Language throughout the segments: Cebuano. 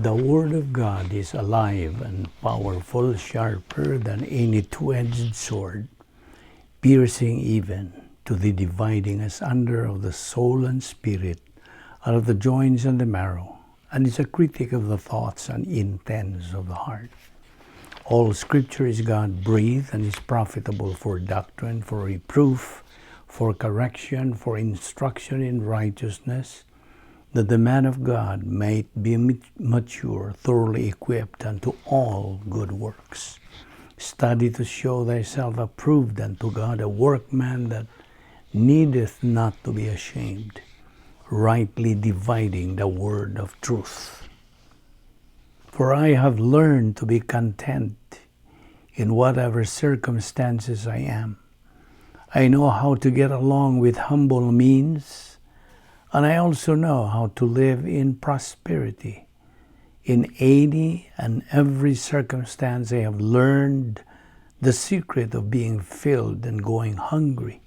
The Word of God is alive and powerful, sharper than any two-edged sword, piercing even to the dividing asunder of the soul and spirit, out of the joints and the marrow, and is a critic of the thoughts and intents of the heart. All Scripture is God breathed and is profitable for doctrine, for reproof, for correction, for instruction in righteousness, that the man of God may be mature, thoroughly equipped unto all good works. Study to show thyself approved unto God, a workman that needeth not to be ashamed, rightly dividing the word of truth. For I have learned to be content in whatever circumstances I am. I know how to get along with humble means, and I also know how to live in prosperity. In any and every circumstance, I have learned the secret of being filled and going hungry,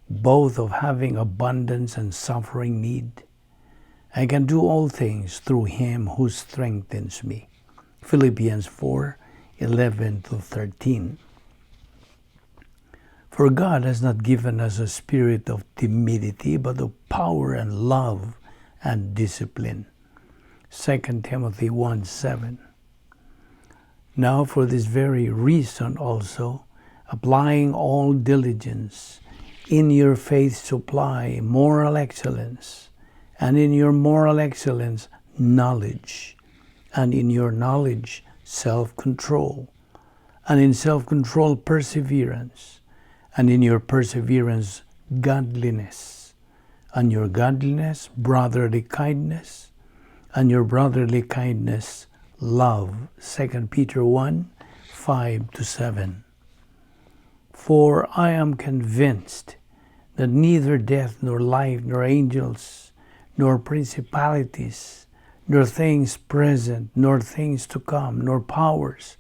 both of having abundance and suffering need. I can do all things through Him who strengthens me. Philippians 4:11 to 13. For God has not given us a spirit of timidity, but of power and love and discipline. 2 Timothy 1:7. Now, for this very reason also, applying all diligence, in your faith supply moral excellence, and in your moral excellence, knowledge, and in your knowledge, self control, and in self control, perseverance, and in your perseverance, godliness, and your godliness, brotherly kindness, and your brotherly kindness, love. 2 Peter 1:5 to 7. For I am convinced that neither death, nor life, nor angels, nor principalities, nor things present, nor things to come, nor powers,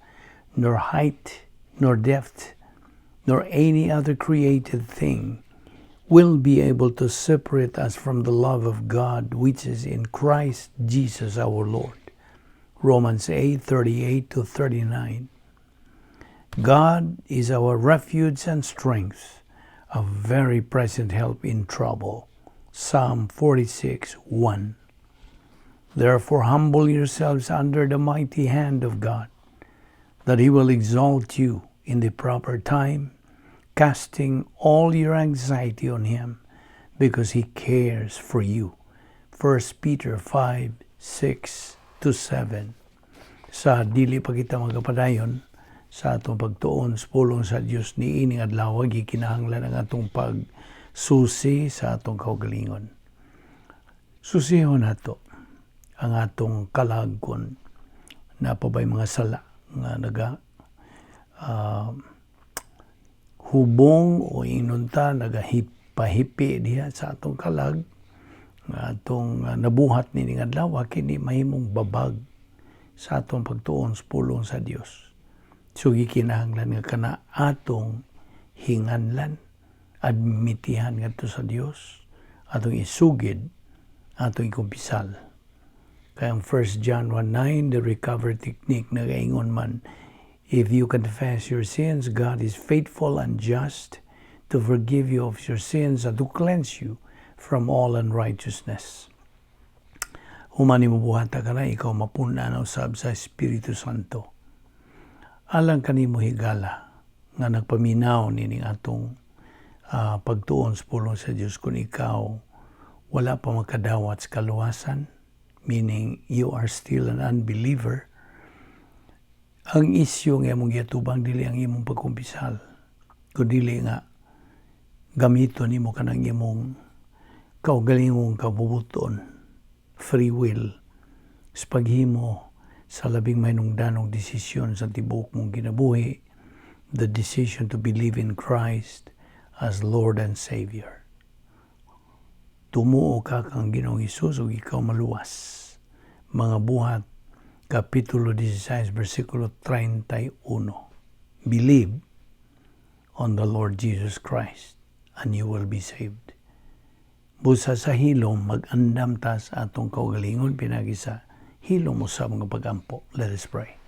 nor height, nor depth, nor any other created thing will be able to separate us from the love of God which is in Christ Jesus our Lord. Romans 8:38 to 39. God is our refuge and strength, a very present help in trouble. Psalm 46:1. Therefore, humble yourselves under the mighty hand of God, that He will exalt you in the proper time, casting all your anxiety on Him, because He cares for you. 1 Peter 5:6 to 7. Sa dili pa kita magapadayon sa atong pagtuon sa pulong sa Dios niining adlaw, gikinahanglan ang atong pagsusi sa atong kaugalingon. Susihon nato ang atong kalag kon naa pa bay mga sala nga naga hubong o ingnon ta nagahipahipi diha sa atong kalag nga atong nabuhat nining adlaw. Kini mahimong babag sa atong pagtuon sa pulong sa Dios. So gikinahanglan nga kana atong hinganlan, admitihan ngadto sa Dios, atong isugid, atong ikumpisal. Kay ang 1 John 1:9, the recovery technique, nagaingon man, "If you confess your sins, God is faithful and just to forgive you of your sins and to cleanse you from all unrighteousness." Human nimo buhata kana, ikaw mapun-an usab sa Espiritu Santo. Alang kanimo, higala, nga nagpaminaw nining atong pagtuon sa pulong sa Dios, kung ikaw wala pa makadawat sa kaluwasan, meaning you are still an unbeliever, ang isyu nga imong giatubang dili ang imong pagkumpisal, kundi nga gamiton nimo kanang imong kaugalingong kabubuton, free will, sa paghimo sa labing mahinungdanong desisyon sa tibuok mong kinabuhi, the decision to believe in Christ as Lord and Savior. Tumuo ka kang Ginoong Hesus ug ikaw maluwas. Mga Buhat, Kapitulo 16, versikulo 31. Believe on the Lord Jesus Christ and you will be saved. Busa sa hilom, mag-andam ta sa atong kaugalingon pinagi sa Hilom usab nga pagampo. Let us pray.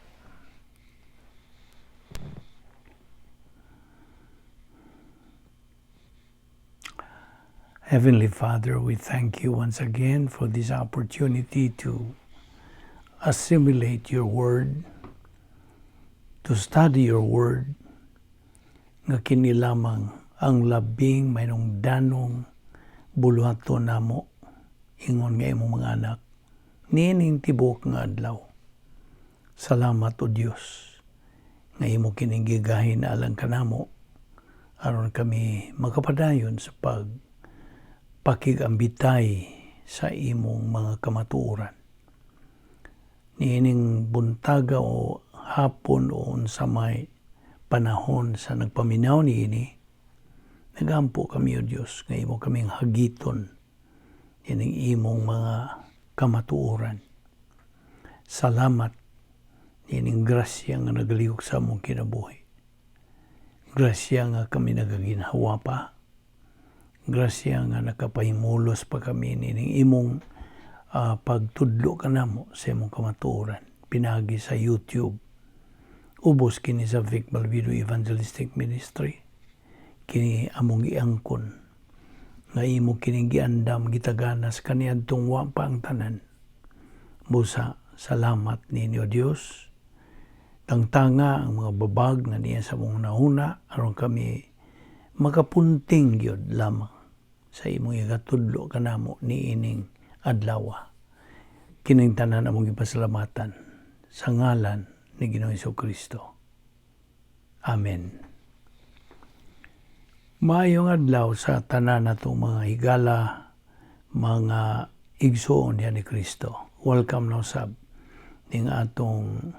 Heavenly Father, we thank you once again for this opportunity to assimilate your word, to study your word, nga kini lamang ang labing mahinungdanong buluhaton namo ingon nga imong mga anak niining tibuok nga adlaw. Salamat, O Dios, nga imo kining gigahin alang kanamo aron kami makapadayon sa pag pakigambitay sa imong mga kamatuoran. Niining buntaga o hapon o unsa may panahon sa nagpaminaw niini, nagampo kami, O Dios, nga imo kaming hagiton ining imong mga kamatuoran. Salamat ining grasya nga nagalihok sa among kinabuhi. Grasya nga kami nagaginhawa pa. Grasya nga nakapahimulos pa kami nining imong pagtudlo kanamo sa imong kamatuoran pinaagi sa YouTube. Ubos kini sa Vic Balbido Evangelistic Ministry. Kini among giangkon nga imo kining giandam gitaganas kaniadtong wa pa ang tanan. Busa salamat ninyo, Dios. Tangtanga ang mga babag nga niya sa among nahuna aron kami makapunting gyud lamang sa imong igatudlo kanamo niining adlaw. Kining tanan among gipasalamatan sa ngalan ni Ginoong Kristo. Amen. Maayong adlaw sa tanan natong mga higala, mga igsoon ni Kristo. Welcome na usab ning atong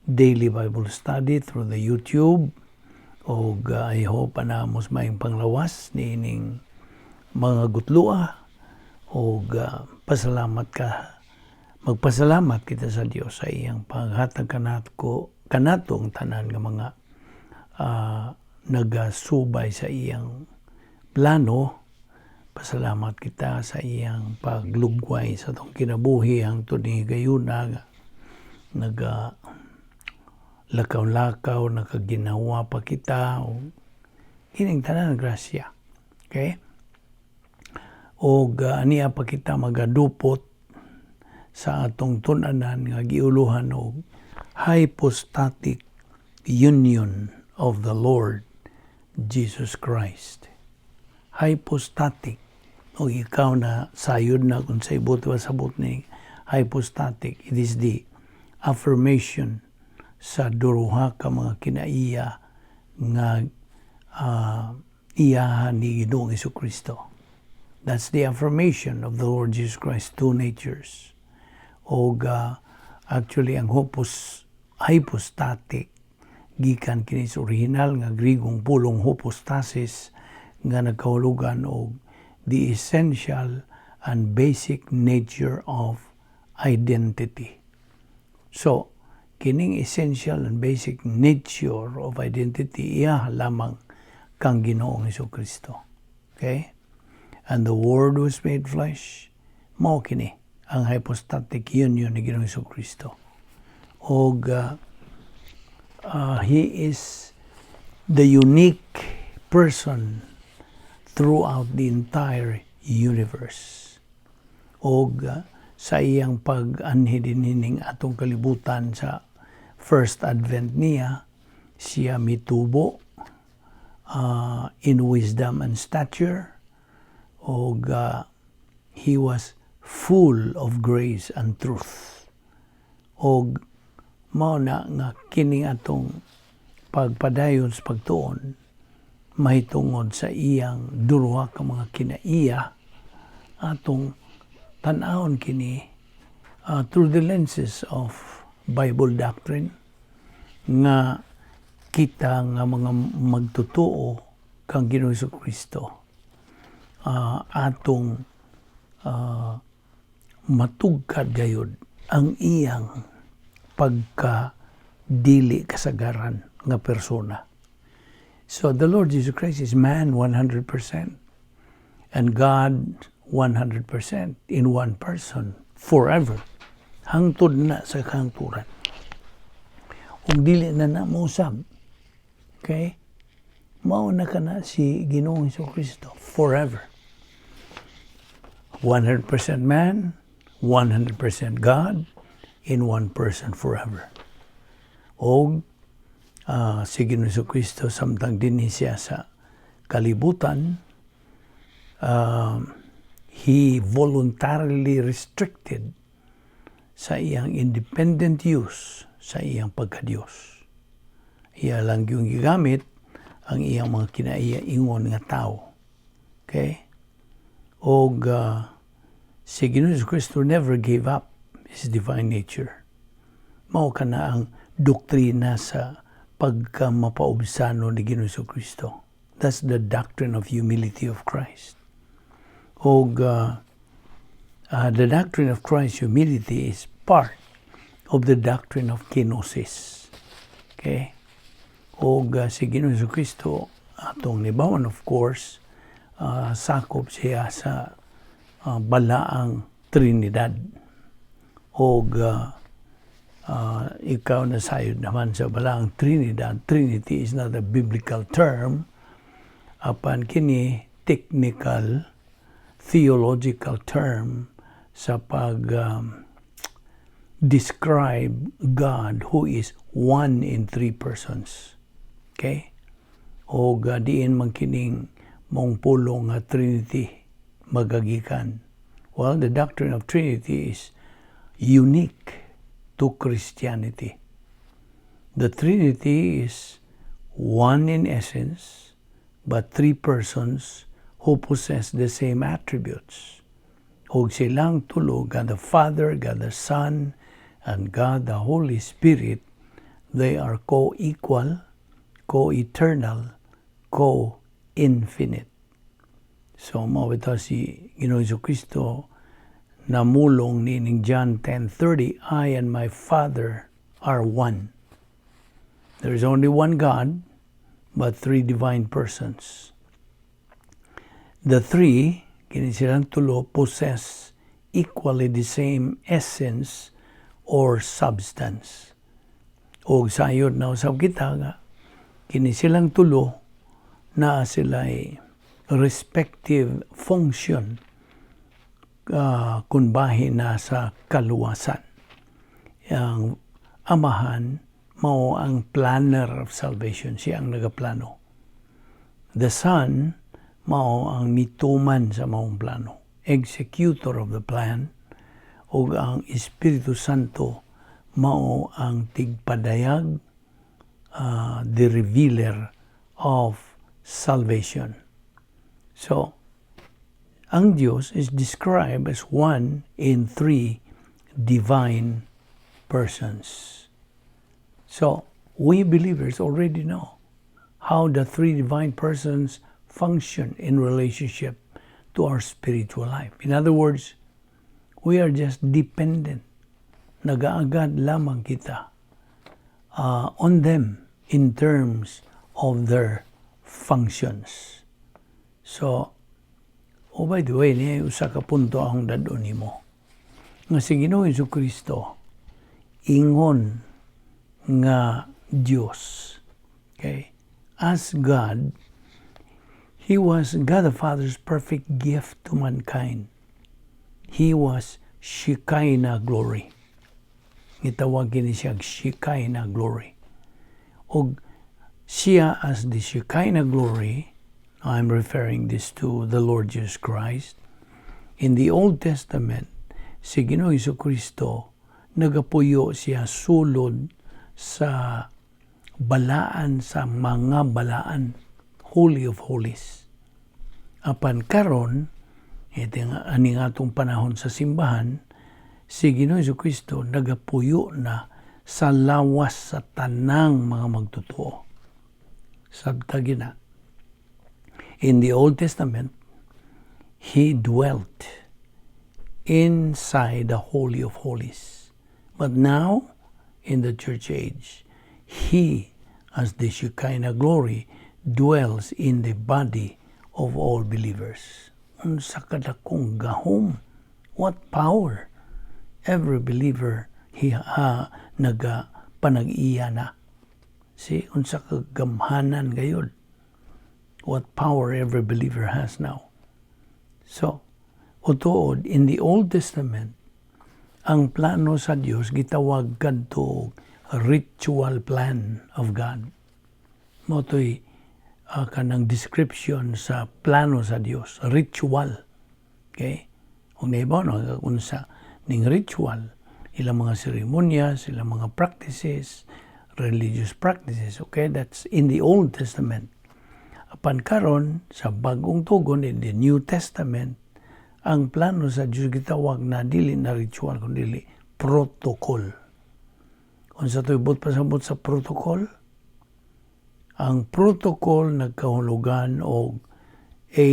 daily Bible study through the YouTube og I hope ana mos maayong panglawas niining mga gutlua og pasalamat ka, magpasalamat kita sa Dios sa iyang paghatag kanatong tanan nga mga nagasubay sa iyang plano. Pasalamat kita sa iyang paglugway sa atong kinabuhi hangtod ni higayuna nga naga lakaw-lakaw, nakaginhawa pa kita o kining tanan grasya. Okay? Og ania pa kita magadupot sa atong tun-anan nga giuluhan og hypostatic union of the Lord Jesus Christ. Hypostatic. O ikaw na sayod na kung sa ibot sabot ni hypostatic. It is the affirmation sa duruha ka mga kinaiya nga iyahan ni Ginoong Kristo. That's the affirmation of the Lord Jesus Christ, two natures. Og actually ang hypostatic gikan kini sa original nga Grigong pulong hypostasis nga nagkahulugan og the essential and basic nature of identity. So, kining essential and basic nature of identity iya lamang kang Ginoong Kristo. Okay? And the Word was made flesh. Mao kini ang hypostatic union ni Ginoong Kristo. Og he is the unique person throughout the entire universe. Og sa iyang pag-anhi dinining atong kalibutan sa first advent niya, siya mitubo in wisdom and stature og he was full of grace and truth. Og mao na nga kining atong pagpadayon sa pagtuon mahitungod sa iyang duruha ka mga kinaiya, atong tan-awon kini through the lenses of Bible doctrine nga kita nga mga magtotoo kang Ginoong Kristo, atong matugkad gayud ang iyang pagka dili kasagaran nga persona. So the Lord Jesus Christ is man 100% and God 100% in one person forever. Hangtod na sa kahangturan. Ug dili na na mausab. Okay? Mao na kana si Ginoong Kristo forever. 100% man, 100% God, in one person forever. Og si Ginoong Kristo, samtang dinhi siya sa kalibutan, he voluntarily restricted sa iyang independent use sa iyang pagkadiyos. Iya lang yung gigamit ang iyang mga kinaiya ingon nga tao. Okay? Og si Ginoong Kristo never gave up his divine nature. Mao kana ang doktrina sa pagka mapaubsano ni Ginoong Kristo. That's the doctrine of humility of Christ. Og the doctrine of Christ's humility is part of the doctrine of kenosis. Okay? Og si Ginoong Kristo atong nibawan, of course, sakop siya sa balaang Trinidad. Og ikaw na sayod naman sa balaang Trinidad. Trinity is not a biblical term apan kini technical theological term sa pag describe God who is one in three persons. Okay? O diin man kining mong pulong nga Trinity magagikan? Well, the doctrine of Trinity is unique to Christianity. The Trinity is one in essence, but three persons who possess the same attributes. Og silang tulo, God the Father, God the Son, and God the Holy Spirit, they are co-equal, co-eternal, co-infinite. So, mao ito si Ginoong Kristo namulong nining John 10:30, "I and my Father are one." There is only one God, but three divine persons. The three, kini silang tulo, possess equally the same essence or substance. Og sayod na usab kita nga, kini silang tulo na sila respective function kung bahin na sa kaluwasan. Ang Amahan mao ang planner of salvation, siya ang nagaplano. The Son mao ang mituman sa maong plano, executor of the plan, ug ang Espiritu Santo mao ang tigpadayag, the revealer of salvation. So, ang Diyos is described as one in three divine persons. So, we believers already know how the three divine persons function in relationship to our spiritual life. In other words, we are just dependent. Nagaagad lamang kita on them in terms of their functions. So, oh, by the way, niya usa ka punto akong dad-on nimo. Nga si Ginoong Kristo ingon nga Dios. Okay? As God, He was God the Father's perfect gift to mankind. He was Shekinah glory. Gitawag kini siya Shekinah glory. Og siya as the Shekinah glory, I'm referring this to the Lord Jesus Christ. In the Old Testament, si Ginoong Kristo nagapuyo siya sulod sa balaan sa mga balaan, Holy of Holies. Apan karon, iti nga ani nga atong panahon sa simbahan, si Ginoong Kristo nagapuyo na sa lawas sa tanang mga magtotoo. Sabta gina. In the Old Testament, He dwelt inside the Holy of Holies. But now, in the church age, He, as the Shekinah glory, dwells in the body of all believers. Unsa kadakong gahom! What power Every believer he naga panag-iya na. Si unsa ka gamhanan gayud. What power every believer has now. So, utuod, in the Old Testament, ang plano sa Dios gitawag kadto ritual plan of God. Mao to'y kanang description sa plano sa Dios, ritual. Okay? Kung naibaw no, unsa ning ritual, ilang mga seremonyas, ilang mga practices, religious practices, okay? That's in the Old Testament. Apan karon sa Bagong Tugon, in the New Testament, ang plano sa Dios gitawag na dili na ritual kundi protocol. Unsa to'y buot pasabot sa protocol? Ang protocol nagkahulugan og a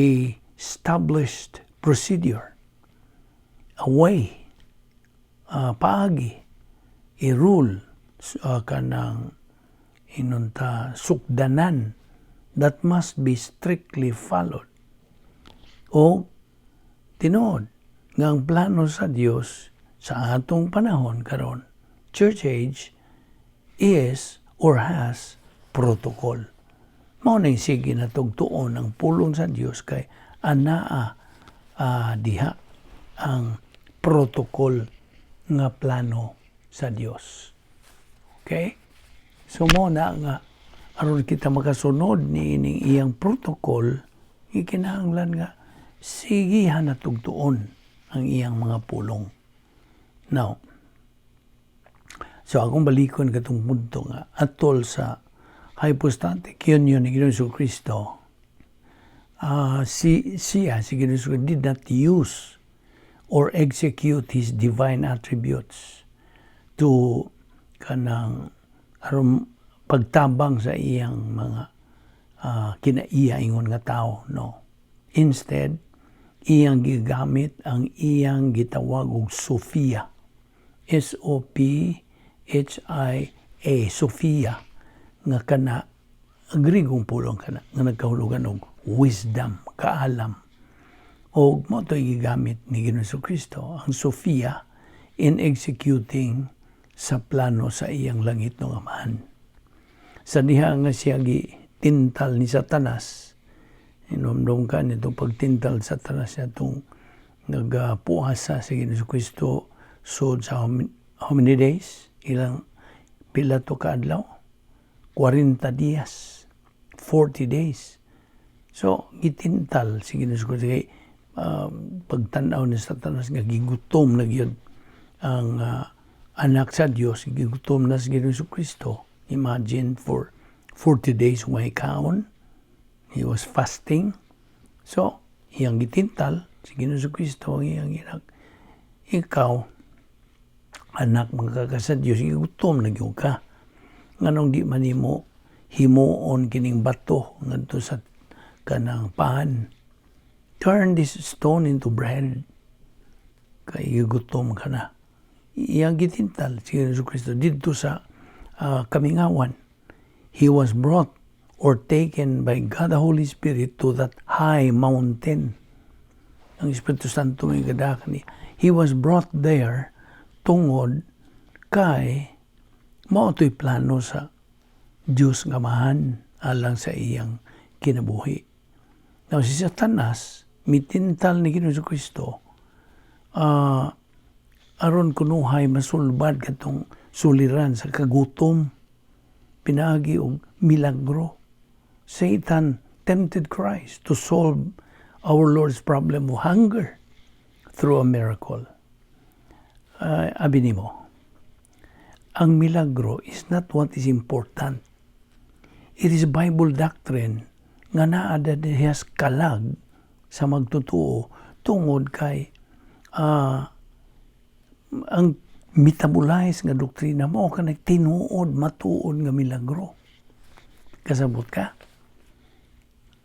established procedure, a way, paagi, a rule, kanang inunta sukdanan that must be strictly followed. O tinuod nga ang plano sa Dios sa atong panahon karon, church age, is or has protocol. Mao nang sige na tugtuon ang pulong sa Dios kay anaa diha ang protocol nga plano sa Dios. Okay? So mao na nga aron kita makasunod ni ining iyang protocol, ikinahanglan nga sigihan na tugtuon ang iyang mga pulong. Now, so akong balikon katong punto nga atol sa hypostatic union ni Ginoong Kristo, si siya, si Ginoong did not use or execute his divine attributes to kanang aron pagtabang sa iyang mga kinaiya ingon nga tao, no. Instead, iyang gigamit ang iyang gitawag og Sophia, S O P H I A, Sophia, nga kana Grigong pulong kana nga nagkahulugan og wisdom, kaalam. Og mao to'y gigamit ni Ginoong Kristo ang Sophia in executing sa plano sa iyang langit ng Amahan. Sa diha nga siya gitintal ni Satanas, inomdom ka nito pagtintal sa Satanas siya itong nagpuasa si Ginoong Kristo sud sa how many days? Ilang pila to kaadlaw? 40 dias. 40 days. So, gitintal si Ginoong Kristo kay pagtan-aw ni Satanas nga gigutom na gyud ang anak sa Dios, gigutom na si Ginoong Kristo. Imagine, for 40 days way kaon. He was fasting. So, iyang gitintal si Ginoong Kristo ang iyang inak. Ikaw, anak man ka sa Dios, gigutom na gyud ka. Nganong di man nimo himuon kining bato ngadto sa kanang pan? Turn this stone into bread. Kay gigutom ka na. Iyang gitintal si Jesu Kristo didto sa kamingawan. He was brought or taken by God the Holy Spirit to that high mountain. Ang Espiritu Santo may gadakan niya. He was brought there tungod kay mao to'y plano sa Diyos nga Amahan alang sa iyang kinabuhi. Now, si Satanas, mitintal ni Ginoong Kristo, aron kunuhay masulbad katong suliran sa kagutom, pinaagi og milagro. Satan tempted Christ to solve our Lord's problem of hunger through a miracle. Abi nimo, ang milagro is not what is important. It is Bible doctrine nga naa diha kalag sa magtotoo tungod kay ang metabolize nga doktrina mao kanay tinuod, matuod nga milagro. Kasabot ka?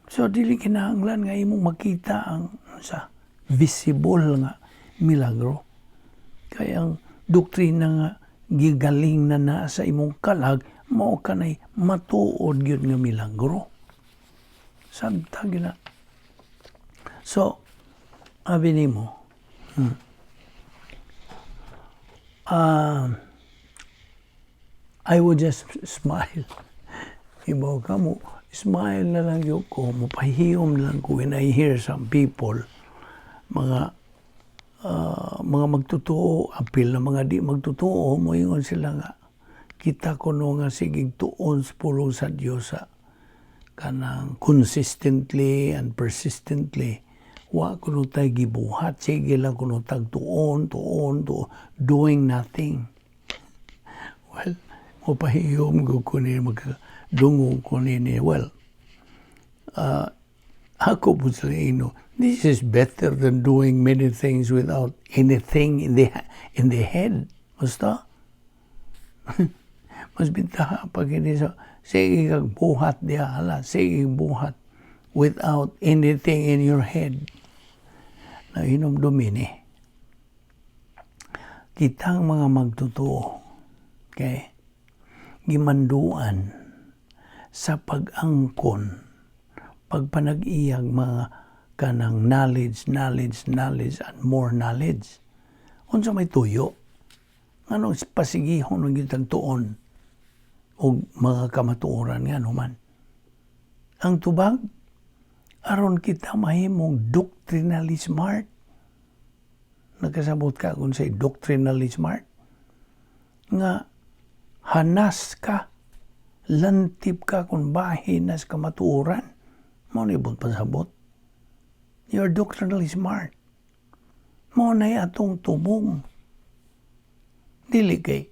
So dili kinahanglan nga imong makita ang sa visible nga milagro. Kay ang doktrina nga gigaling na na sa imong kalag mao kanay matuod gyud nga milagro. Sabta gyud na. So, abi nimo, I would just smile. Ibaw ka mo, smile na lang gyud ko, mapahiyom na lang ko when I hear some people, mga magtotoo, apil na mga di magtotoo, moingon sila nga, kita kuno nga sige tuon sa pulong sa Dios sa kanang consistently and persistently, wa kuno tay gibuhat, sige lang kuno tag tuon, tuon, tuon, doing nothing. Well, mopahiyom gud ko ni magdungog ko nini. Well, ako po sa ino, this is better than doing many things without anything in the head. Basta mas bintaha pa kini sa sige kag buhat diha, hala, sige buhat without anything in your head. Na hinumdumi ni kitang mga magtotoo, okay, gimanduan sa pag-angkon, pagpanag-iyag mga kanang knowledge, knowledge, knowledge, and more knowledge. Unsa may tuyo? Ngano pasigihon ang gitang tuon og mga kamatuoran nga man? Ang tubag, aron kita mahimong doctrinally smart. Nagkasabot ka kung say doctrinally smart? Nga hanas ka, lantip ka kung bahin nas kamatuoran. Mao ni ibot pasabot. You're doctrinally smart. Mao na atong tumong. Dili kay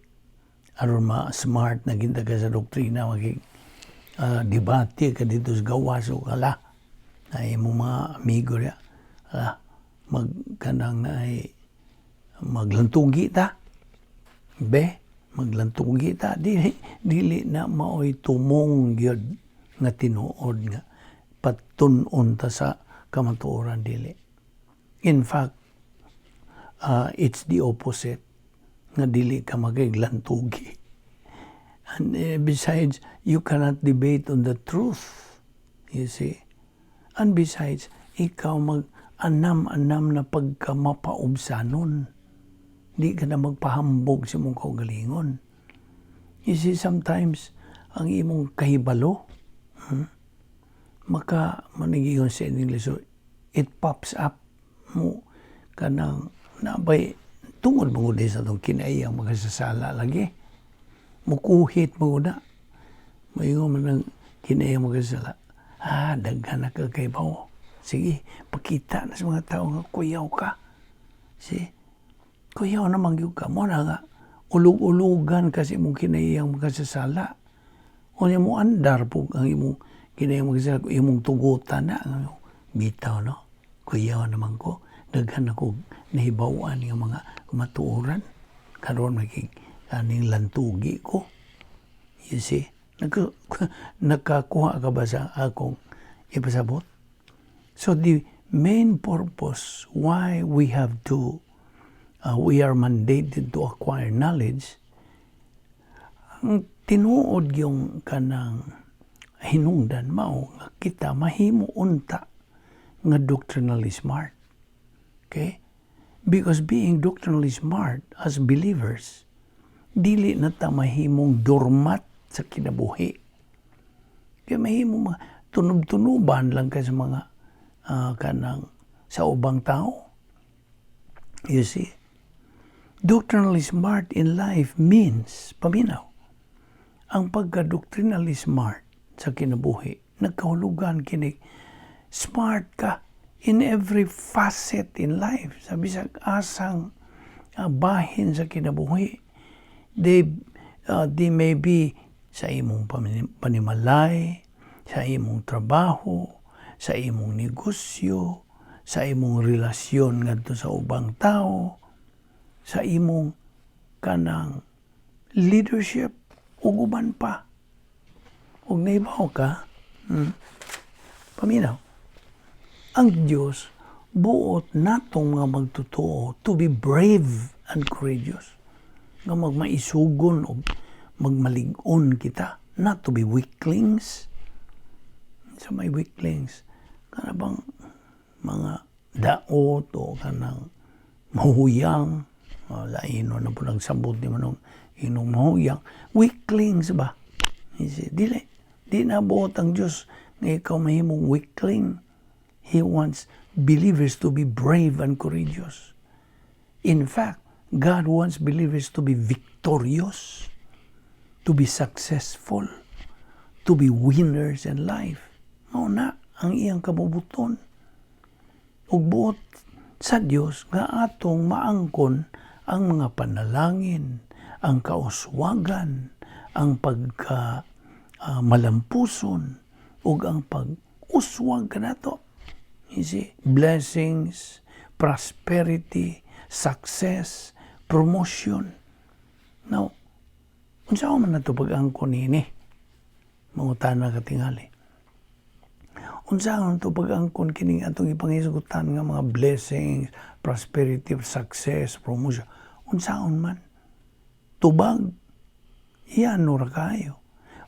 aron ma-smart na ginta ka sa doktrina, maging debate ka dito sa gawas o kala na imong mga amigo riya, ala, mag kanang ay maglantugi ta be, maglantugi ta. Dili, dili na maoy tumong gyud nga tinuod nga patun-on ta sa kamatuoran, dili. In fact, it's the opposite, nga dili ka magiglantugi. And besides, you cannot debate on the truth, you see. And besides, ikaw mag anam-anam na pagka mapaubsanon. Di ka na magpahambog sa imong kaugalingon. You see, sometimes, ang imong kahibalo, maka manigiyon sa English, so it pops up mo kanang nabay tungod mo di sa itong kinaiyang makasasala lagi. Mukuhit mo na. Mayo man ang kinaiyang makasasala. Ah, daghan na ka kay bawo. Sige, pakita na sa mga tao nga kuyaw ka. See? Kuyaw naman gyud ka. Mo na nga, ulug-ulugan kasi imong kinaiyang makasasala. O niya mo andar po ang imong kinaiyang makasasala, imong tugutan na. Bitaw, no? Kuyaw naman ko. Daghan ako nahibawan nga mga matuoran. Karon maging aning lantugi ko. You see? Nakakuha ka ba sa akong ipasabot? So the main purpose why we are mandated to acquire knowledge, ang tinuod yung kanang hinungdan mao nga kita mahimo unta nga doctrinally smart. Okay? Because being doctrinally smart as believers, dili na ta mahimong doormat sa kinabuhi. Kaya mahimo mga tunob-tunuban lang ka sa mga kanang sa ubang tao. You see? Doctrinally smart in life means, paminaw, ang pagka-doctrinally smart sa kinabuhi, nagkahulugan kini smart ka in every facet in life. Sa bisag asang bahin sa kinabuhi. They may be sa imong panimalay, sa imong trabaho, sa imong negosyo, sa imong relasyon ngadto sa ubang tao, sa imong kanang leadership ug uban pa. Ug nahibaw ka, paminaw, ang Diyos buot natong mga magtotoo to be brave and courageous. Nga magmaisugon o magmalig-on kita, not to be weaklings. Sa may weaklings, kana bang mga daot o kanang mahuyang. Oh, laino na po lang sabot ni manong inom mahuyang. Weaklings ba? He said, dili. Di na buot ang Diyos nga ikaw mahimong weakling. He wants believers to be brave and courageous. In fact, God wants believers to be victorious, to be successful, to be winners in life. Mao na ang iyang kabubuton. Ug buot sa Dios nga atong maangkon ang mga panalangin, ang kauswagan, ang pagka malampuson, ug ang pag-uswag kanato. You see, blessings, prosperity, success, promotion. Now, unsa man nato pag-angkon nini? Mangutana katingali. Unsa man to pag-angkon kining atong ipanghisgutan nga mga blessings, prosperity, success, promotion? Unsaon man? Tubag, yan ra kayo.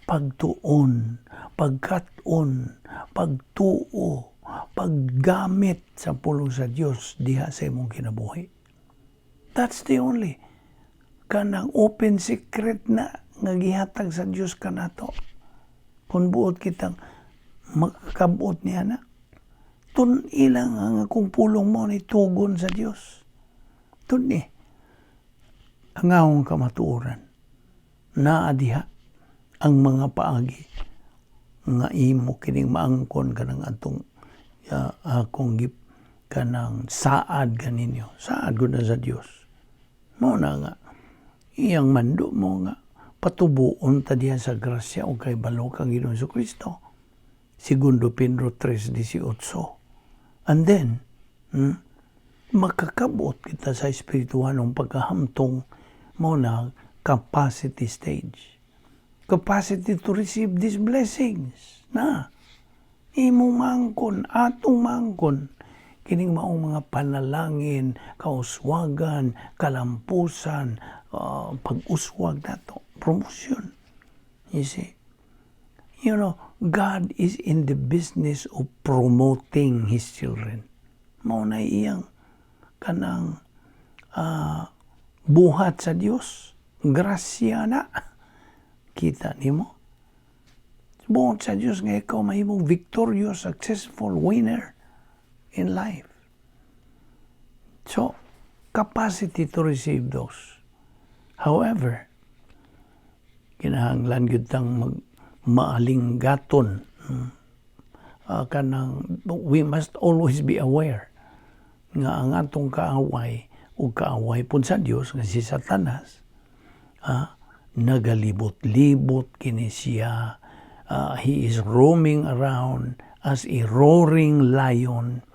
Pagtuon, pagkat-on, pagtuo, paggamit sa pulong sa Dios diha sa imong kinabuhi. That's the only kanang open secret na nga gihatag sa Dios kanato. Kung buot kitang makakabot niya na, tun-i lang ang akong pulong mo ni tugon sa Dios. Tun-i ang akong kamatuoran. Naa diha ang mga paagi nga imo kining maangkon kanang atong akong gip kanang saad kaninyo. Saad ko na sa Dios. Mao na nga iyang mando mo nga patubuon ta diha sa grasya o kay balo kang Ginoong Kristo. Segundo Pedro 3:18. And then, makakabot kita sa espirituhanong pagkahamtong, mo na capacity stage. Capacity to receive these blessings. Na, imong mangkon, atong mangkon, kining maong mga panalangin, kauswagan, kalampusan, pag-uswag nato, promotion. You see? God is in the business of promoting His children. Mao na iyang kanang buhat sa Dios. Grasya na. Kita nimo? Buhat sa Dios nga ikaw mahimong victorious, successful winner in life. So, capacity to receive those. However, kinahanglan gyud tang mag maalinggaton. Kanang we must always be aware nga ang atong kaaway ug kaaway pud sa Dios nga si Satanas, nagalibot-libot kini siya. He is roaming around as a roaring lion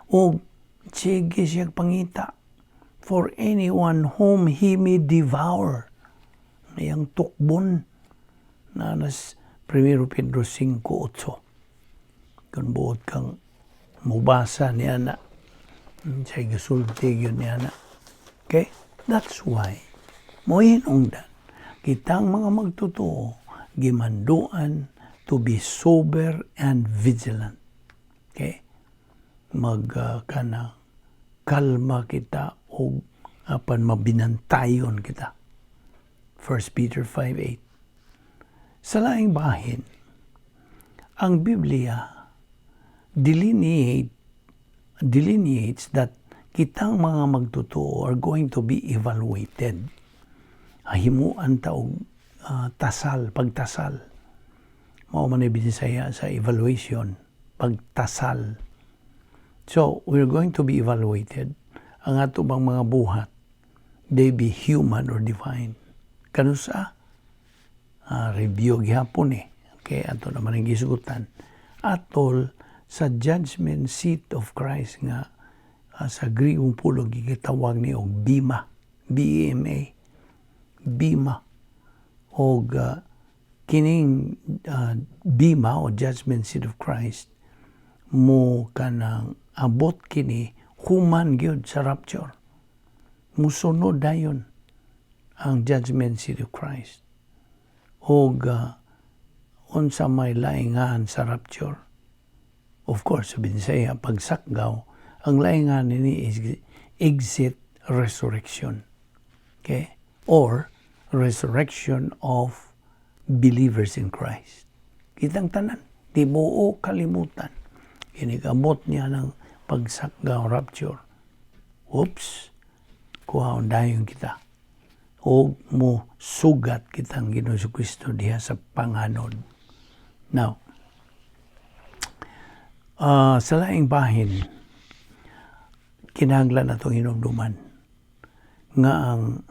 ug sige siya pangita for anyone whom he may devour. Iyang tukbon na nas 1 Pedro 5:8. Kung buot kang mubasa niya na sa gasulti yun niya na. Okay? That's why mohinungdan kitang mga magtotoo gimanduan to be sober and vigilant. Okay? Mag kana kalma kita og apan mabinantayon kita. 1 Peter 5:8. Sa laing bahin, ang Biblia delineates that kitang mga magtotoo are going to be evaluated. Himuan ta og tasal, pagtasal. Mao man ay Binisaya sa evaluation, pagtasal. So, we're going to be evaluated. Ang ato bang mga buhat, they be human or divine. Kanusa? Review gihapon eh. Okay, ato naman ang gisugutan. Atol sa judgment seat of Christ nga sa Griegong pulong gitawag ni og bima, BEMA, bima. Og kining bima o judgment seat of Christ mo kanang abot kini human gyud sa rapture. Musunod dayon ang judgment seat of Christ. Og unsa may laingan sa rapture? Of course, sa Binisaya, pagsakgaw, ang laingan nini is exit resurrection. Okay? Or resurrection of believers in Christ. Kitang tanan, tibuok kalibutan. Inig-abot niya ng pagsakga, rapture. Oops! Kuhaon dayon kita. O mo sugat kitang Ginoong Kristo diha sa panganod. Now, sa laing bahin, kinahanglan atong hinumduman nga ang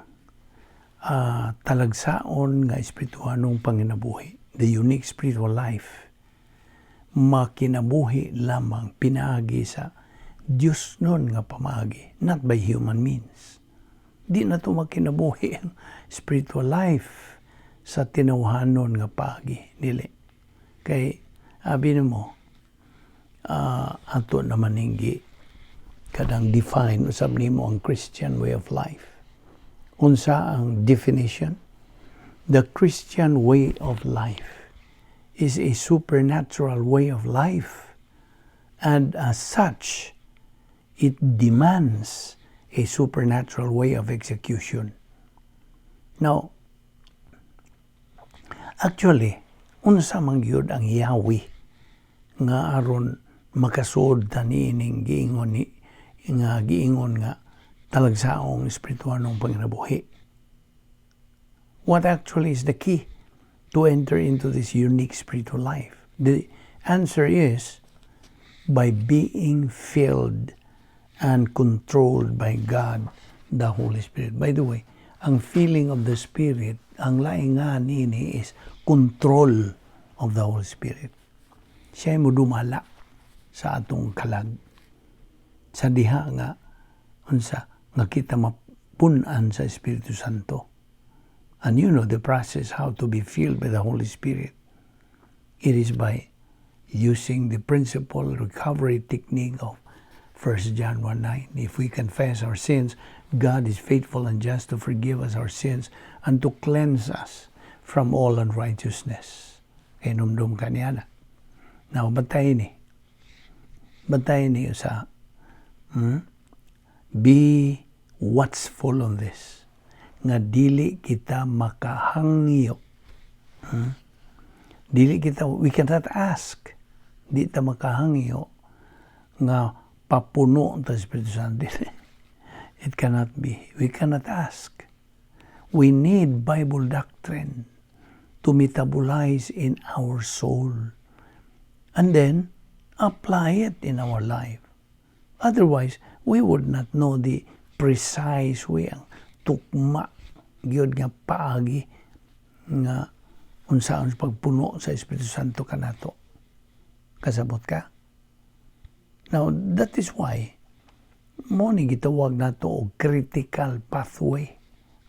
talagsaon nga espirituhanong panginabuhi, the unique spiritual life, makinabuhi lamang pinaagi sa Diyos nun nga pamaagi, not by human means. Di na to makinabuhi ang spiritual life sa tinawhanon nga paagi. Dili. Kay, abi mo, ato naman hinggi kadang define usab nimo ang Christian way of life. Unsa ang definition? The Christian way of life is a supernatural way of life. And as such, it demands a supernatural way of execution. Now, actually, unsa man gyud ang yawi nga aron makasuod ta niining giingon ni nga giingon nga talagsaong espirituhanong panginabuhi? What actually is the key to enter into this unique spiritual life? The answer is by being filled and controlled by God, the Holy Spirit. By the way, ang filling of the Spirit, ang laing nga nini is control of the Holy Spirit. Siya mo dumala sa atong kalag. Sa diha nga unsa nga kita mapun-an sa Espiritu Santo. And you know the process how to be filled by the Holy Spirit. It is by using the principle recovery technique of 1 John 1:9. If we confess our sins, God is faithful and just to forgive us our sins and to cleanse us from all unrighteousness. Kay numdum ka niya na. Now, bantay ni. Bantay ni sa Be watchful on this. Nga dili kita makahangyo. Dili kita, we cannot ask. Di ta makahangyo nga papuno ta Espiritu Santo. It cannot be. We cannot ask. We need Bible doctrine to metabolize in our soul and then apply it in our life. Otherwise, we would not know the precise way, ang tukma gyud nga paagi nga unsaon sa pagpuno sa Espiritu Santo kanato. Kasabot ka? Now, that is why mo ni gitawag nato og critical pathway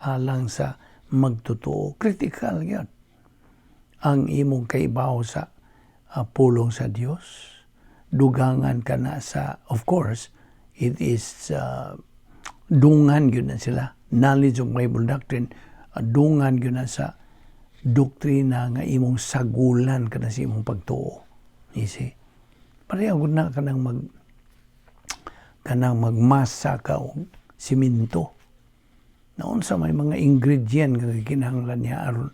alang sa magtotoo. Critical gyud ang imong kaibaw sa pulong sa Dios. Dugangan ka na sa, of course, it is dungan gyud na sila. Knowledge of Bible doctrine, dungan gyud na sa doktrina nga imong sagulan ka na sa imong pagtuo. You see? Pareho gud na kanang magmasa ka og simento. Naunsa may mga ingredient nga kinahanglan niya aron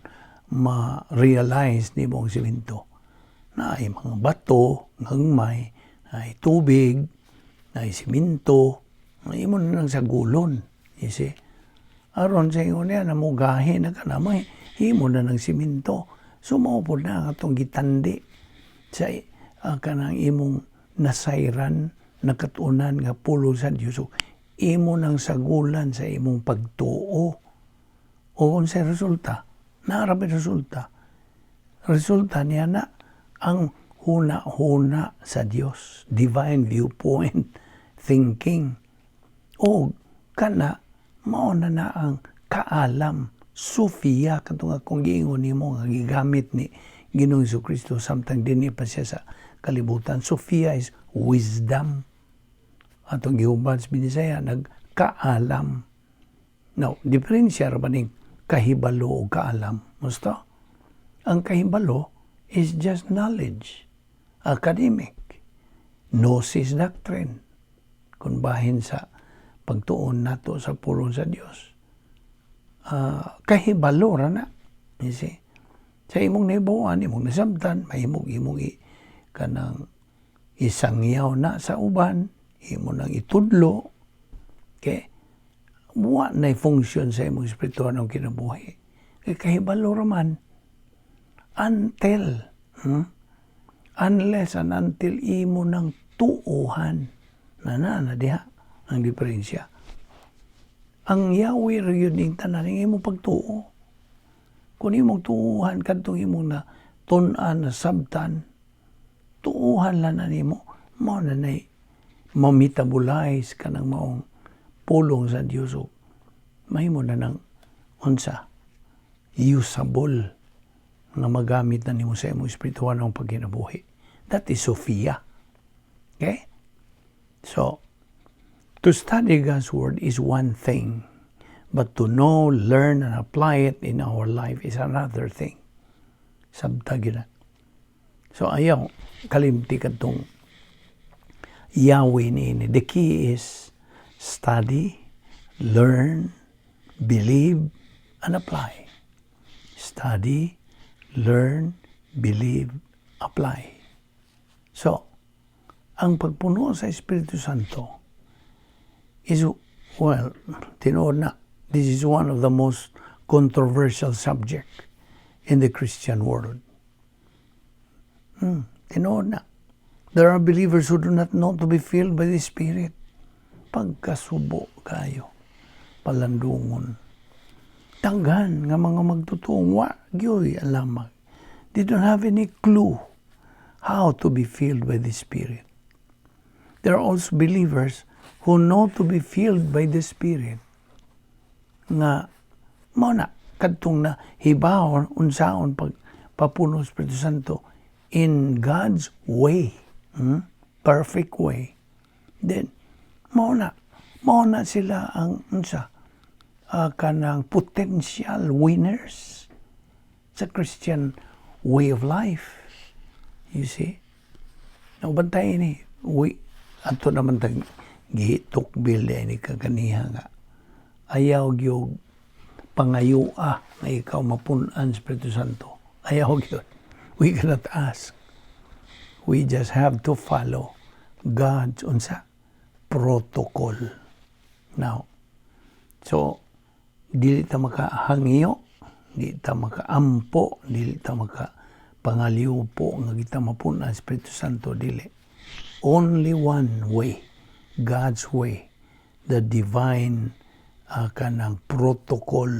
ma-realize nimo ang simento? Naay mga bato, ngagmay, naay tubig, naay simento, imo na lang sagulon. You see? Aron sa ingon niya, namugahi na ka na, may himo na ng simento. So mao pod na atong gitandi sa kanang imong nasayran, nakatunan nga pulong sa Dios. So, imo nang sagulan sa imong pagtuo. O unsay resulta? Naa ra resulta. Resulta niya na ang huna-huna sa Dios, divine viewpoint thinking. O kana mao na na ang kaalam, Sophia, katong akong giingon nimo nga gigamit ni Ginoong Kristo samtang dinhi pa siya sa kalibutan. Sophia is wisdom. Atong gihubad sa Binisaya, nagkaalam. Now, diferensya ra ba ning kahibalo o kaalam? Musta? Ang kahibalo is just knowledge, academic, gnosis doctrine. Kung bahin sa pagtudlo sa mga Pagtuon nato sa pulong sa Dios. Kahibalo ra na. You see? Sa imong nahibaw-an, imong nasabtan, mahimong imong kanang isangyaw na sa uban, imo nang itudlo, okay? Wa na function sa imong espiritual ng kinabuhi. Kay kahibalo ra man until, Unless and until imo nang tuuhan na na na diha ang diferensya. Ang Yahweh ra gyud ning tanan ing imong pagtuo. Kung imong tuuhan kadtong imong na tun-an, na sabtan, tuuhan lang na nimo, mao na nay ma-metabolize kanang maong pulong sa Dios ug mahimo na nang unsa, usable nga magamit na nimo sa imong espiritual ng pagkinabuhi. That is Sophia. Okay? So, to study God's Word is one thing, but to know, learn, and apply it in our life is another thing. Sabta gyud na. So, ayaw kalimti kadtong Yahweh ni. The key is study, learn, believe, and apply. Study, learn, believe, apply. So, ang pagpuno sa Espiritu Santo is, well, tinuod na, this is one of the most controversial subject in the Christian world. Tinuod na. There are believers who do not know to be filled by the Spirit. Pagkasubo kayo, palandungon. Daghan nga mga magtutuong wa gyoy alamag. They don't have any clue how to be filled by the Spirit. There are also believers who know to be filled by the Spirit nga mao na kadtong na hibaw unsaon pag papuno sa Espiritu Santo in God's way, Perfect way. Then mao na sila ang unsa, kanang potential winners sa Christian way of life. You see? Naubantay ni, we, ato naman tag gitukbil ni kaganiha nga ayaw gyud pangayua nga ikaw mapun-an Espiritu Santo. Ayaw gyud. We cannot ask. We just have to follow God's unsa, protocol. Now, so dili ta makahangyo, di ta makaampo, dili ta maka pangaliupo nga kita mapun-an Espiritu Santo, dili. Only one way, God's way, the divine kanang protocol.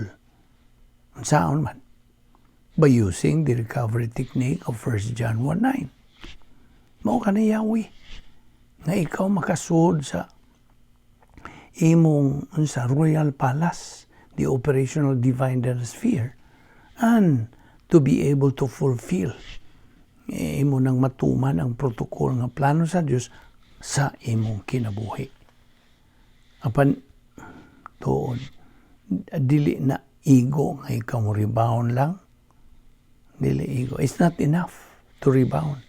Unsaon man? By using the recovery technique of 1 John 1:9. Mao ka na Yahweh nga ikaw makasud sa imong unsa, royal palace, the operational divine sphere, and to be able to fulfill, eh, imo nang matuman ang protocol nga plano sa Dios sa imong kinabuhi. Apan tuod, dili na igo nga ikaw mo rebound lang. Dili igo. It's not enough to rebound.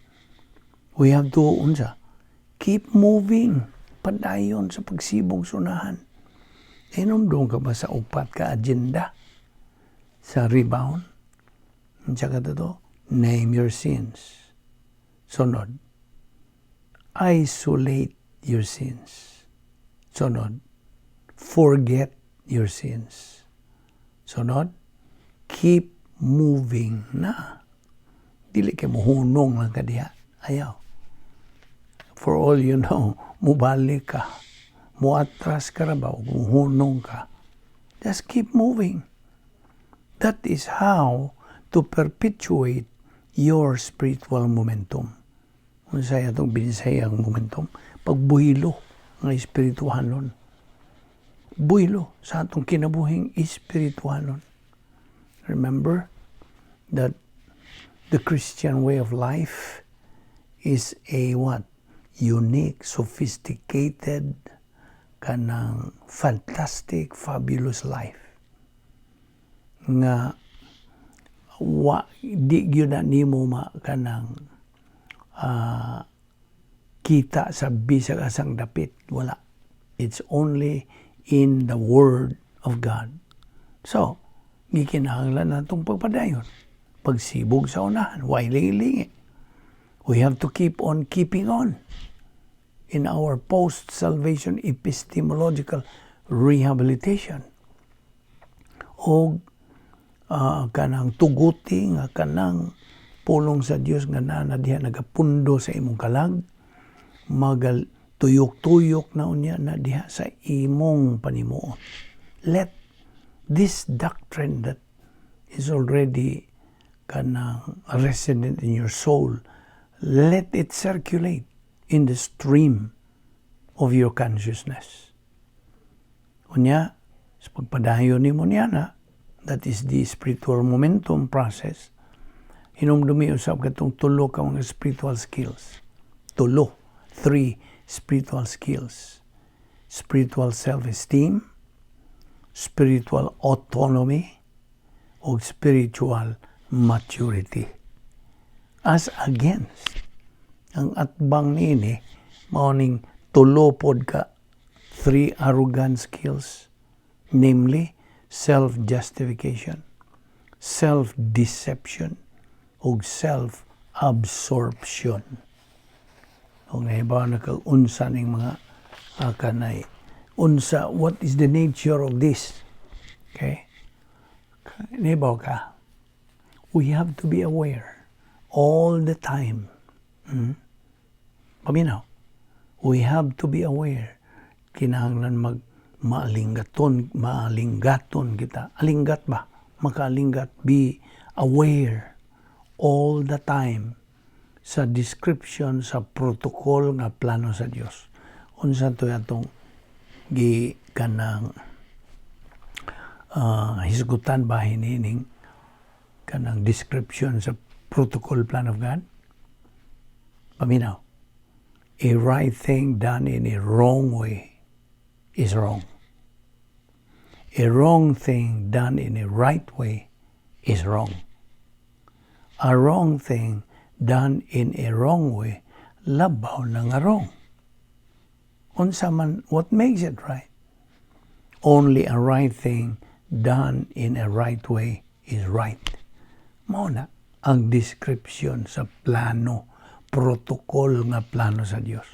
We have to unsa, keep moving, padayon sa pagsibog sunahan. Hinumdum ka ba sa upat ka agenda sa rebound? Unsa ka to? Name your sins. Sunod, isolate your sins. Sunod, forget your sins. Sunod, keep moving na. Dili kay muhunong lang ka diha. Ayaw. For all you know, mubalik ka. Muatras ka ra ba o muhunong ka. Just keep moving. That is how to perpetuate your spiritual momentum. Unsay atong binisayang momentum? Pagbuhilo ng espirituhanon. Buhilo sa atong kinabuhing espirituhanon. Remember that the Christian way of life is a what? Unique, sophisticated, kanang fantastic, fabulous life. Nga wa di gyud na nimo ma kanang kita sa bisag asang dapit, wala. It's only in the Word of God. So, gikinahanglan natong pagpadayon. Pagsibog sa unahan, way lingi-lingi. We have to keep on keeping on in our post-salvation epistemological rehabilitation. O kanang tuguti nga kanang pulong sa Dios nga naa na diha nagapundo sa imong kalag, magal tuyok-tuyok na unya na diha sa imong panimuot. Let this doctrine that is already kanang resident in your soul, let it circulate in the stream of your consciousness. Unya, sa pagpadayon nimo niya na, that is the spiritual momentum process, hinumdumi usab katong tulo ka mga spiritual skills. Tulo, three spiritual skills. Spiritual self-esteem, spiritual autonomy, o spiritual maturity. As against, ang atbang niini, mao ning tulo pod ka three arrogant skills, namely self-justification, self-deception, ug self-absorption. Kung nahibaw na kag unsa ning mga kanay unsa, what is the nature of this? Okay? Nahibaw ka. We have to be aware all the time. Paminaw. We have to be aware. Kinahanglan mag maalinggaton, maalinggaton kita. Alinggat ba? Makaalingat. Be aware all the time sa description sa protocol nga plano sa Dios. Unsa to atong gi kanang hisgutan ba ning kanang description sa protocol plan of God? Paminaw. A right thing done in a wrong way is wrong. A wrong thing done in a right way is wrong. A wrong thing done in a wrong way, labaw na nga wrong. Unsa man, what makes it right? Only a right thing done in a right way is right. Mao na ang description sa plano, protocol nga plano sa Dios.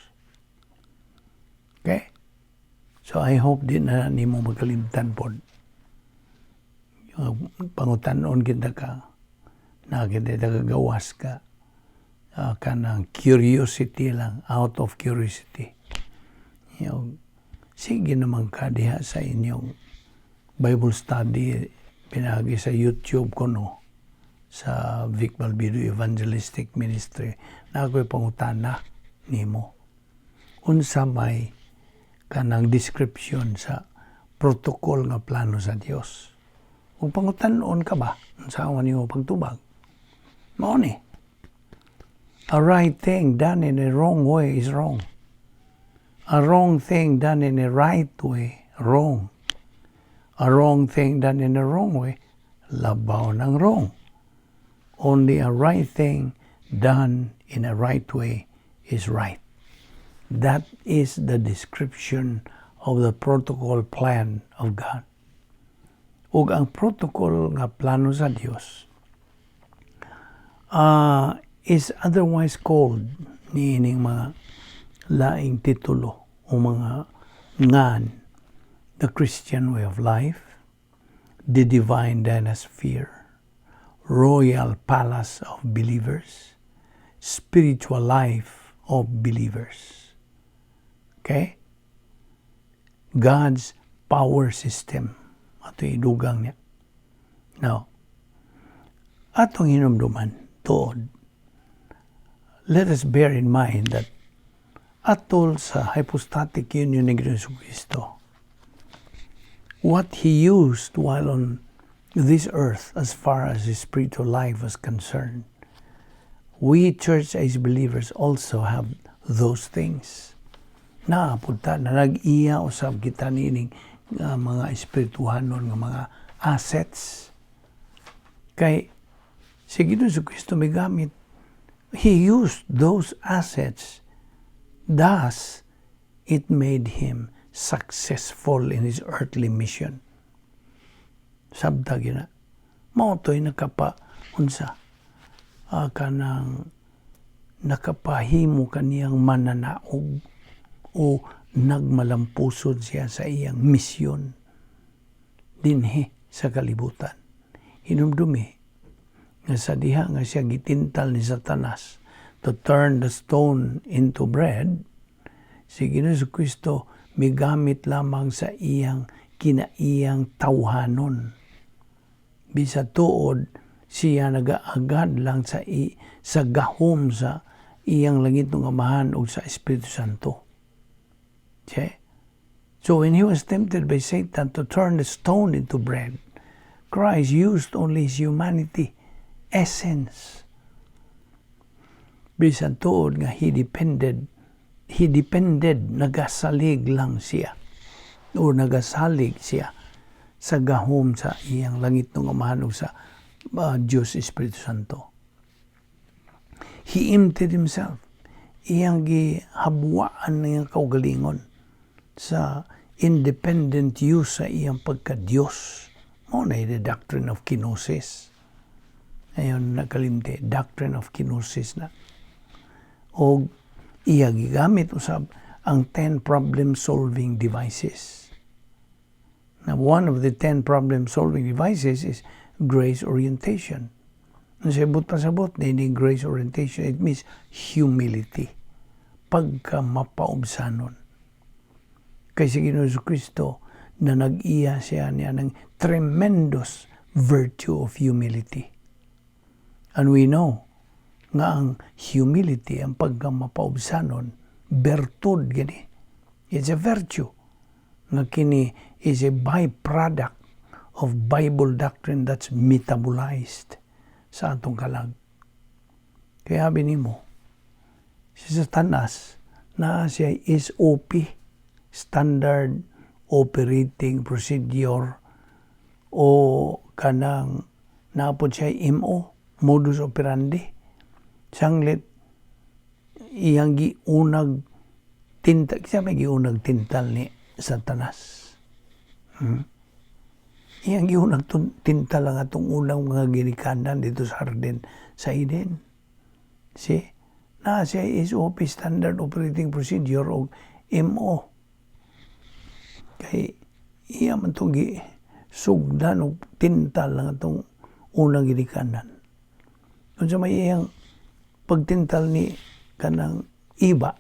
Okay? So I hope di na nimo magkalimtan pod. Pangutan-on kita ka, na kita kagawas ka, kanang curiosity lang, out of curiosity. Yung, sige naman ka diha sa inyong Bible study, pinagi sa YouTube ko, no, sa Vic Balbido Evangelistic Ministry, na ako'y pangutana nimo. Unsa may kanang description sa protocol nga plano sa Dios? Kung pangutan-on ka ba, unsa man nimo pagtubag? Mao ni. A right thing done in a wrong way is wrong. A wrong thing done in a right way, wrong. A wrong thing done in a wrong way, labaw ng wrong. Only a right thing done in a right way is right. That is the description of the protocol plan of God. Ug ang protocol nga plano sa Dios is otherwise called niining mga laing titulo o mga ngan: the Christian way of life, the divine dynasphere, royal palace of believers, spiritual life of believers. Okay? God's power system. Ato idugang niya. Now, atong hinumduman, tuod, let us bear in mind that atol sa hypostatic union ni Jesu Cristo, what He used while on this earth as far as His spiritual life was concerned, we church age believers also have those things. Naa pud ta na nag-iya usab kita niining mga espirituhanon nga mga assets. Kay si Ginoong Kristo may gamit, He used those assets. Thus, it made Him successful in his earthly mission. Sabta gina. Mao to'y nakapa unsa kanang nakapahimo kaniyang mananaog o nagmalampusod siya sa iyang misyon dinhi sa kalibutan. Hinumdumi nga sa diha nga siya gitintal ni Satanas to turn the stone into bread, si Ginoong Kristo migamit lamang sa iyang kinaiyang tawhanon. Bisa tuod siya nagaagad lang sa gahom sa iyang langitnong Amahan ug sa Espiritu Santo. Okay? So when he was tempted by Satan to turn the stone into bread, Christ used only his humanity, essence. Bisan tuod nga he depended, nagasalig lang siya o nagasalig siya sa gahom sa iyang langitnong Amahan ug sa Diyos Espiritu Santo. He emptied himself. Iyang gihabwaan niyang kaugalingon sa independent use sa iyang pagka-Diyos. Mao na the doctrine of kenosis. Ngayon nakalimti, doctrine of kenosis na. O iya gigamit usab ang 10 problem-solving devices. Now, one of the 10 problem-solving devices is grace orientation. Ang sabot pasabot, ni grace orientation, it means humility. Pagka mapaubsanon. Kay si Ginoong Kristo na nag-iya siya niya ng tremendous virtue of humility. And we know nga ang humility, ang pagka mapaubsanon, bertud gani. It's a virtue. Nga kini is a byproduct of Bible doctrine that's metabolized sa atong kalag. Kaya sabi nimo, si Satanas na siya SOP, Standard Operating Procedure, o kanang napod siya MO, modus operandi. Sanglit, iyang giunag tintal, siya may giunag tintal ni Satanas. Iyang giunag tintal ang atong unang mga ginikanan dito sa hardin sa Eden. See? Na siya SOP, Standard Operating Procedure, o MO. Kay iya man itong gi sugdan og tintal ang atong unang ginikanan. Kung sa may iyang pagtintal ni kanang iba,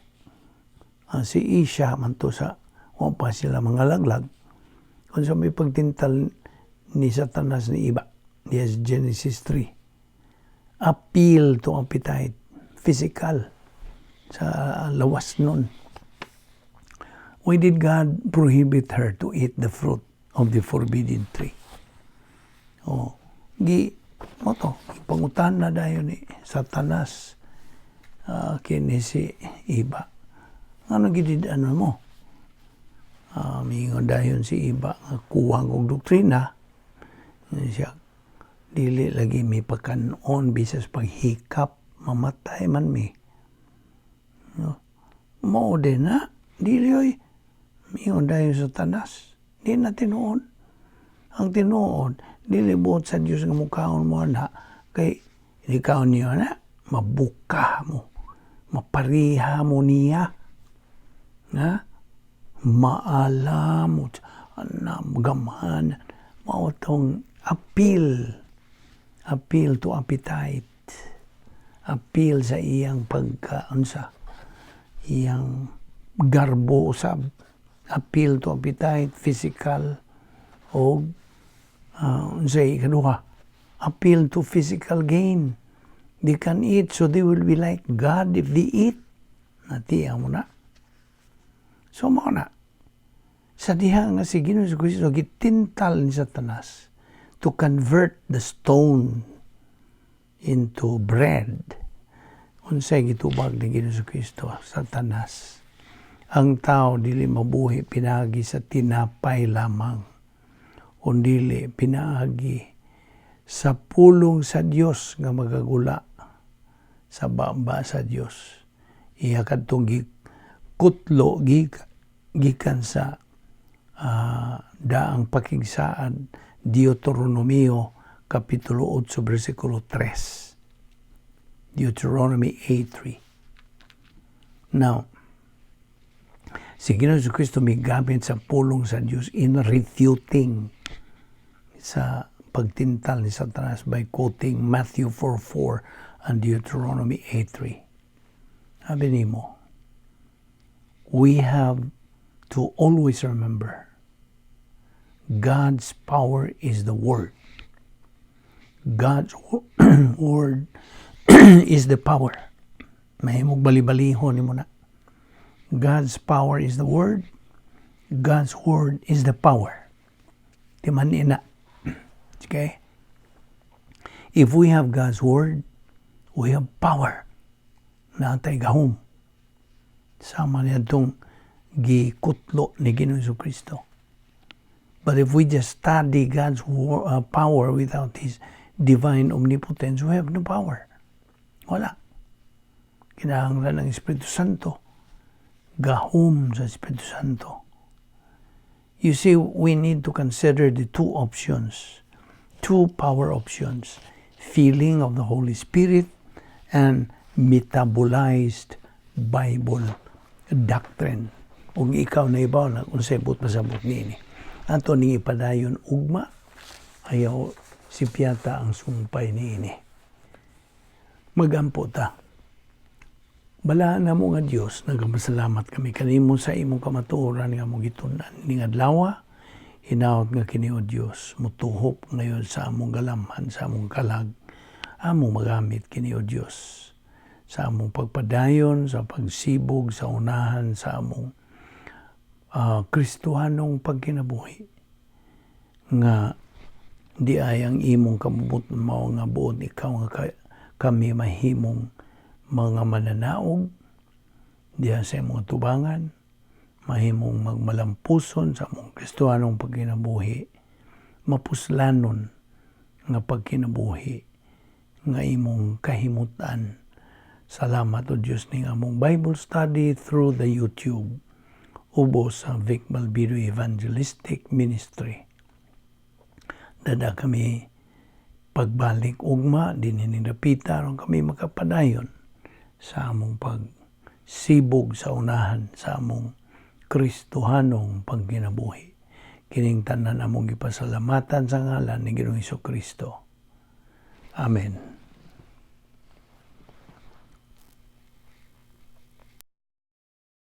si Isha man to sa wa pa sila mga laglag. Kung sa may pagtintal ni Satanas ni Iba, yes, Genesis 3. Appeal to appetite, physical, sa lawas nun. Why did God prohibit her to eat the fruit of the forbidden tree? Oh, gi mo to, pangutan na dayon ni Satanas kini si Iba. Ano gidid ano mo? Mingon dayon si Iba nga kuwang og doktrina siya, dili lagi mi pagkanon bisas paghikap, mamatay man mi. No? Mao din na, dili oy. Mingon dayon sa Satanas. Di na tinuod. Ang tinuod, dili buot sa Dios nga mukaon mo ana, kay ikaw niyo na, mabuka mo, mapariha mo niya. Na? Maalam mo, ana, gamhan, mao tong appeal, appeal to appetite, appeal sa iyang pagka, unsa, iyang garbo usab, appeal to appetite, physical, o unsay ikaduha, appeal to physical gain. They can eat, so they will be like God if they eat. Natiya mo na. So mao na. Sa diha nga si Ginoong Kristo gitintal ni Satanas to convert the stone into bread. Unsay gitubag ni Ginoong Kristo Satanas? Ang tao dili mabuhi pinaagi sa tinapay lamang, kundili pinaagi sa pulong sa Dios nga magagula sa baba sa Dios. Iya kadtong gikutlo gikan Gikan sa daang pakigsaad, Deuteronomio Kapitulo 8, versikulo 3. Deuteronomy 8:3. Now, si Ginoong Kristo migamit sa pulong sa Dios in refuting sa pagtintal ni Satanas by quoting Matthew 4:4 and Deuteronomy 8:3. Sabi nimo, we have to always remember God's power is the Word. God's Word is the power. Mahimog bali-balihon nimo na. God's power is the Word. God's Word is the power. Timan ina. Okay? If we have God's Word, we have power. Naa tay gahom. Sama niadtong gikutlo ni Ginoong Kristo. But if we just study God's power without His divine omnipotence, we have no power. Wala. Kinahanglan ng Espiritu Santo. Gahom sa Espiritu Santo. You see, we need to consider the two options, two power options: feeling of the Holy Spirit and metabolized Bible doctrine. Ug ikaw nahibaw na unsay buot pasabot niini. Ato ning ipadayon ugma, ayaw sipyata ang sumpay niini. Magampo ta. Balaan namo nga Dios, nagapasalamat kami kanimo sa imong kamatuoran nga among gitun-an ning adlaw. Hinaot nga kini, o Dios, mutuhop ngayon sa among galamhan, sa among kalag. Among magamit kini, o Dios, sa among pagpadayon, sa pagsibog sa unahan sa among Kristohanong pagkinabuhi nga di ay ang imong kabubut-on mao nga buot ikaw nga kami mahimong mga mananaog diha sa imong tubangan, mahimong magmalampuson sa among Kristohanong pagkinabuhi, mapuslanon nga pagkinabuhi nga imong kahimutan. Salamat, O Dios, ning among Bible study through the YouTube ubos sa Vic Balbido Evangelistic Ministry. Dada kami pagbalik ugma dinhi ning dapita aron kami makapadayon sa among pagsibog sa unahan sa among Kristohanong pagkinabuhi. Kining tanan among gipasalamatan sa ngalan ni Ginoong Kristo. Amen.